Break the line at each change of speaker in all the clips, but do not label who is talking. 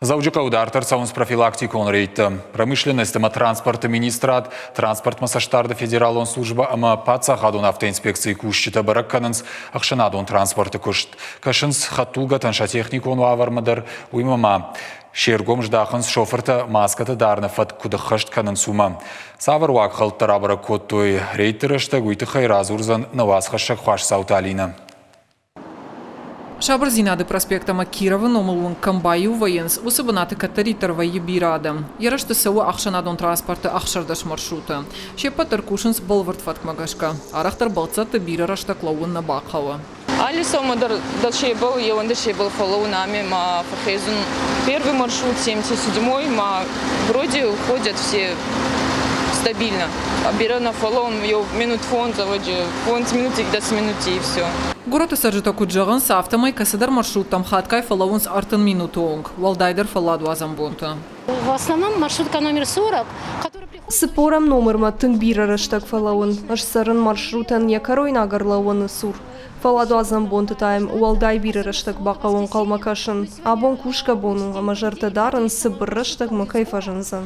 Дзӕуджыхъӕуы дарддӕр цӕуынц профилактикон рейдтӕ. Промышленность ӕмӕ транспорты министрад, транспортмӕ цӕстдарды федералон службӕ ӕмӕ паддзахадон автоинспекцийы кусджытӕ бӕрӕг кӕнынц ӕхсӕнадон транспорты куыст. Кӕсынц хӕдтулгӕтӕн сӕ техникон уавӕрмӕ дӕр, уыимӕ ма се ргом здахынц шофыртӕ маскӕтӕ дарыны фӕтк куыд ӕххӕст кӕнынц, уымӕ. Цавӕр уагхӕлдтӕ рабӕрӕг кодтой рейдты рӕстӕг, уый тыххӕй радзурдзӕн нӕ уацхӕссӕг Хуасдзауты Алинӕ.
Сабырдзинады проспект ӕмӕ Кировы номыл уынг кӕм баиу вӕййынц, уыцы бынаты кӕддӕриддӕр вӕййы бирӕ адӕм. Йӕ рӕзты цӕуы ӕхсӕнадон транспорты 16 маршруты. Се ппӕт дӕр кусынц бӕлвырд фӕткмӕ гӕсгӕ. Арӕхдӕр бӕлццӕтты бирӕ рӕстӕг лӕууын нӕ бахъӕуы.
Али сӕумӕ дӕр дӕсебӕл, еуӕндӕсебӕл фӕллӕуун ами ма фӕххезун. Первый маршрут 77-й ма вроде ходят все стабильно. Берӕ нӕ фӕллӕуун, еу минут фондз, ӕвӕджи фондз минути, 10 минути и все.
Горӕты цӕрджытӕ куыд зӕгъынц, афтӕмӕй кӕцыдӕр маршруттӕм хатгай фӕлӕууынц 30 минуты онг, уӕлдайдӕр фӕлладуадзӕн бонты.
В основном маршрутка номер 40,
Цыппорӕм номырмӕ тынг бирӕ рӕстӕг фӕлӕууын. Ӕз цӕрын маршрутӕн йӕ кӕройнаг ӕрлӕууӕны цур. Фӕлладуадзӕн бонты та йӕм уӕлдай бирӕ рӕстӕг бахъӕуы ӕнхъӕлмӕ кӕсын. Абон кусгӕ бон у ӕмӕ зӕрдӕ дарын, цыбыр рӕстӕгмӕ кӕй фӕзындзӕн.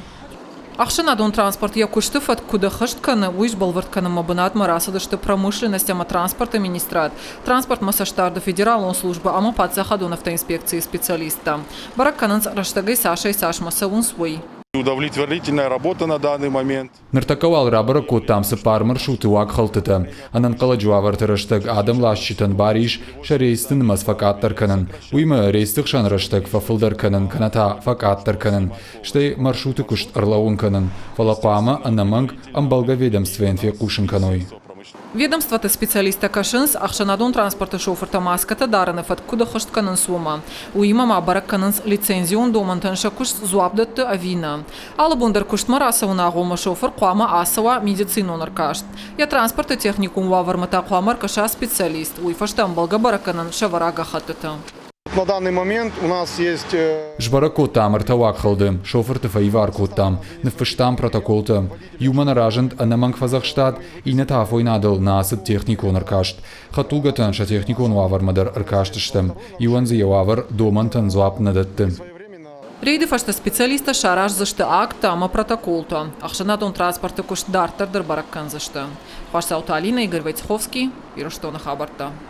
Ӕхсӕнадон транспорт йӕ куысты фӕтк куыд ӕххӕст кӕны, уый сбӕлвырд кӕнынмӕ бынатмӕ рацыдысты промышленность ӕмӕ транспорты министрад, транспортмӕ цӕстдарды федералон службӕ ӕмӕ паддзахадон автоинспекцийы специалисттӕ. Бӕрӕг кӕнынц, рӕстӕгӕй цасӕй-цасмӕ цӕуынц, уый.
Удовлетворительная работа на данный момент.
Ныртӕккӕ уал рабӕрӕг кодтам цыппар маршруты уагхӕлдтытӕ. Ӕнӕнхъӕлӕджы уавӕрты рӕстӕг адӕмласджытӕн бар ис сӕ рейсты нымӕц фӕкъаддӕр кӕнын, уыимӕ рейсты хсӕн рӕстӕг фӕфылдӕр кӕнын кӕнӕ та фӕкъаддӕр кӕнын, стӕй маршруты куыст ӕрлӕууын кӕнын, фӕлӕ хъуамӕ ӕнӕмӕнг ӕмбӕлгӕ ведомствӕйӕн фехъусын кӕной.
Ведомствоты специалисттӕ кӕсынц, ӕхсӕнадон транспорты шофыртӕ маскӕтӕ дарыны фӕтк куыд ӕххӕст кӕнынц, уымӕ. Уыимӕ ма бӕрӕг кӕнынц, лицензион домӕнтӕн сӕ куыст дзуапп дӕтты ӕви нӕ. Алы бон дӕр куыстмӕ рацӕуыны агъоммӕ шофыр хъуамӕ ацӕуа медицинон ӕркаст. Йӕ транспорты техникон уавӕрмӕ та хъуамӕ ӕркӕса специалист, уый фӕстӕ ӕмбӕлгӕ бӕрӕггӕнӕн сӕвӕра гӕххӕттыты.
На данный момент у нас есть
Сбӕрӕг кодтам ӕртӕ уагхӕлды, шофырты фӕивар кодтам, ныффыстам протоколтӕ. Иумӕ нӕ разынд ӕнӕмӕнг фӕдзӕхстад, иннӕ та афойнадыл нӕ ацыд техникон ӕркаст. Хӕдтулгӕтӕн сӕ техникон уавӕрмӕ дӕр ӕркастыстӕм. Иуӕн дзы йӕ уавӕр домӕнтӕн дзуапп нӕ дӕтты.
Рейды фӕстӕ специалисттӕ сараздзысты акттӕ ӕмӕ протоколтӕ. Ӕхсӕнадон транспорты куыст дарддӕр дӕр бӕрӕг кӕндзысты. Хуасдзауты Алинӕ, Игорь Войцеховский, Ирыстоны хабӕрттӕ.